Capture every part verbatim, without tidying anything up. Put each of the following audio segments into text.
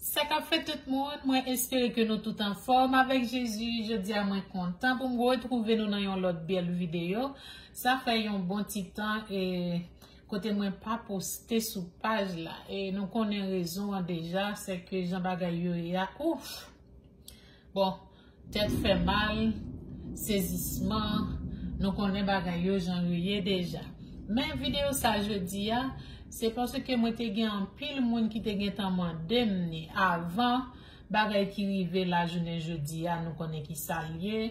Sa k ap fèt tout moun, mwen espere ke nou tout anfòm avèk Jezi. Jodi a mwen kontan pou m retwouve nou nan yon lòt bèl videyo. Sa fè yon bon ti tan e kote mwen pa poste sou paj la. E nou konnen rezon an deja, se ke jan bagay yo ye a, ouf! Bon, tèt fè mal, sezisman, nou konnen bagay yo jan yo ye deja. Men videyo sa jodi a, se paske mwen te gen anpil moun ki te gentan mande m ni avan bagay ki rive la jounen jodi a, nou konnen ki sa l ye.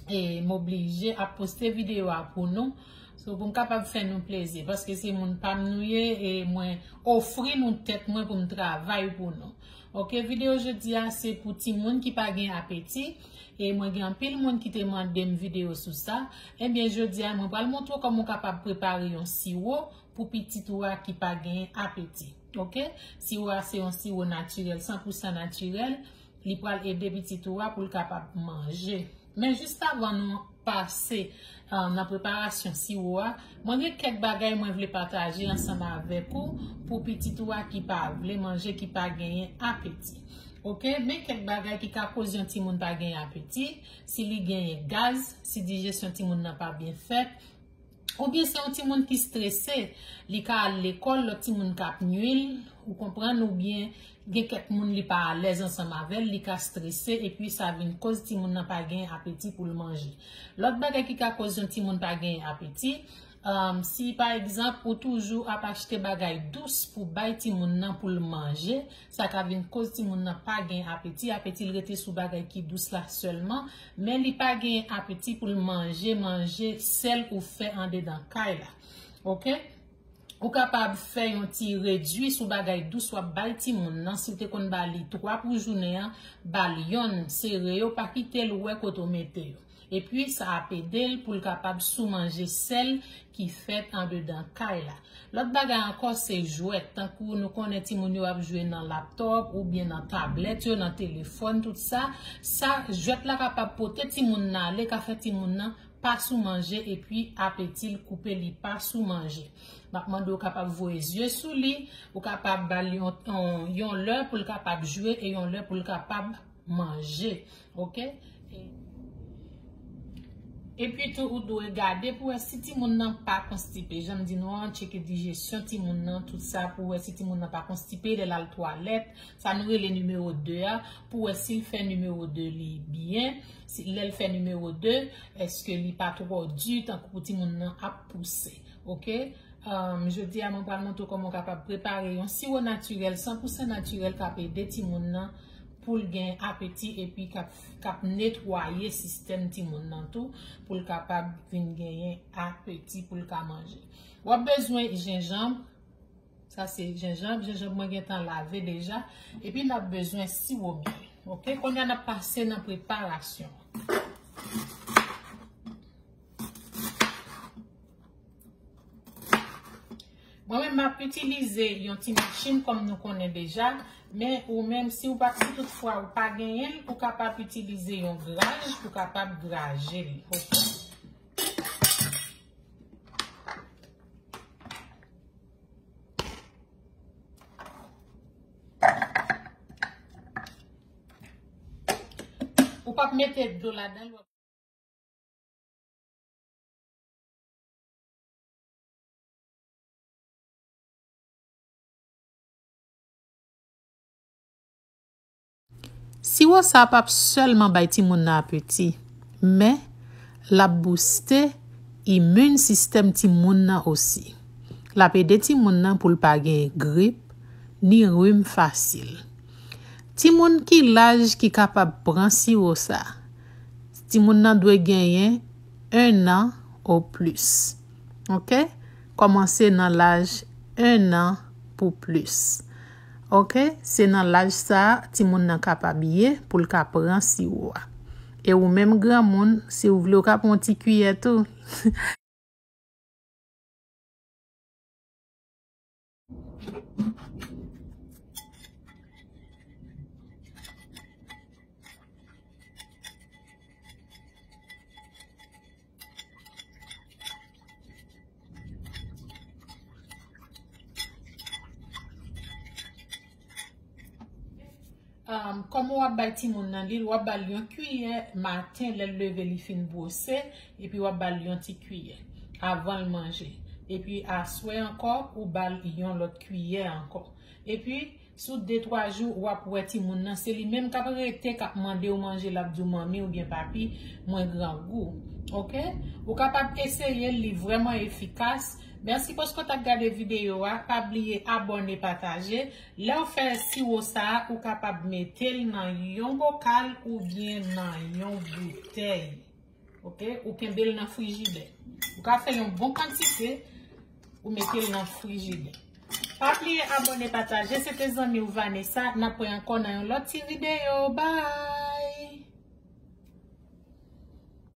E m oblije ap poste videyo a pou nou. So, pou m kapab fè nou plezi, paske se moun pa m nou ye, e mwen ofri nou tèt mwen pou m travay pou nou. Oke, videyo jodi a se pou timoun ki pa gen apeti, e mwen gen anpil moun ki te mande m videyo sou sa. Ebyen, jodi a mwen pral montre w kòman w kapab prepare yon siwo pou pitit ou a ki pa gen apeti. Oke? Siwo a se yon siwo natirèl, san pou san natirèl. Li pral ede pitit ou a pou l kapab manje. Men jis avan nou pase, ah, nan preparasyon siwo a, mwen gen kèk bagay mwen vle pataje ansanm avèk ou pou pitit ou a ki pa vle manje, ki pa genyen apeti. Oke? Men kèk bagay ki ka koz yon timoun pa genyen apeti. Si li genyen gaz, si dijesyon timoun nan pa byen fèt, oubyen se yon timoun ki strese, li ka al lekòl, lòt timoun k ap nwi l, ou konprann, oubyen gen kèk moun li pa alèz ansanm avè l, li ka strese, epi sa vin koz timoun nan pa gen apeti pou l manje. Lòt bagay ki ka koz yon timoun pa gen apeti, um, si pa egzanp ou toujou ap achte bagay dous pou bay timoun nan pou l manje, sa ka vin koz timoun nan pa gen apeti, apeti l rete sou bagay ki dous la sèlman, men li pa gen apeti pou l manje manje sèl ou fè andedan kay la. Oke? Ou kapab fè yon ti redui sou bagay dous w ap bay timoun nan. Si w te konn ba li twa pou jounen an, ba l yonn, sere yo, pa kite l wè kote w mete yo. Epi, sa ap ede l pou l kapab sou manje sèl ki fèt andedan kay la. Lòt bagay ankò, se jwèt. Tankou nou konnen timoun yo ap jwe nan laptòp oubyen nan tablèt yo, nan telefòn, tout sa. Sa, jwèt la kapab pote timoun nan ale, ka fè timoun nan pa sou manje, epi apeti l koupe, li pa sou manje. M ap mande w kapab voye zye sou li, ou kapab ba l yon, yon, yon lè pou l kapab jwe e yon lè pou l kapab manje. Oke? E, epi tou, ou dwe gade pou wè si timoun nan pa konstipe. Jan m di nou an, tcheke dijesyon timoun nan, tout sa, pou wè si timoun nan pa konstipe, lè l al twalèt, sa nou rele nimewo de a, pou wè si l fè nimewo de li byen, si, lè l fè nimewo de, èske li pa twò di tankou pou timoun nan ap pouse. Oke? Um, jodi a, mwen pral montre w kòman w kapab prepare yon siwo natirèl, san pou san natirèl k ap ede timoun nan pou l gen apeti epi k ap, k ap netwaye sistèm timoun nan tou pou l kapab vin genyen apeti pou l ka manje. W ap bezwen jenjanm, sa se jenjanm, jenjanm mwen gentan lave deja, epi n ap bezwen siwo myèl. Oke, kounye a n ap pase nan preparasyon. Mwen menm, m ap itilize yon ti machin kòm nou konnen deja, men ou menm, si w pa, si toutfwa ou pa genyen l, ou kapab itilize yon graj pou kapab graje l. Oke? Ou p ap mete dlo ladan l. Siwo sa a p ap sèlman bay timoun nan apeti, men l ap bouste imin sistèm timoun nan osi. L ap ede timoun nan pou l pa gen grip, ni rim fasil. Timoun ki laj ki kapab pran siwo sa? Timoun nan dwe genyen en an o plis. Oke? Kòmanse nan laj en an pou plis. Oke? Se nan laj sa a timoun nan kapab ye pou l ka pran siwo a. E ou menm granmoun, si w vle, w ka pran yon ti kiyè tou. Um, kòman w ap bay timoun nan li, w ap ba l yon kiyè maten lè l leve li fin bwose, epi w ap ba l yon ti kiyè avan l manje. Epi aswè ankò, ou ba l yon lòt kiyè ankò. Epi, sou de twa jou, w ap wè timoun nan, se li menm k ap rete, k ap mande w manje, l ap di w manmi oubyen papi, mwen grangou. Oke? Ou kapab eseye l, li vrèman efikas. Mèsi paske w t ap gade videyo a. Pa bliye abòne, pataje. Lè w fè siwo sa a, ou kapab mete l nan yon bokal oubyen nan yon boutèy. Oke? Ou kenbe l nan frijidè. Ou ka fè yon bon kantite, ou mete l nan frijidè. Pa bliye abòne, pataje. Se te zanmi w Vanessa. N ap wè ankò nan yon lòt ti videyo. Bye!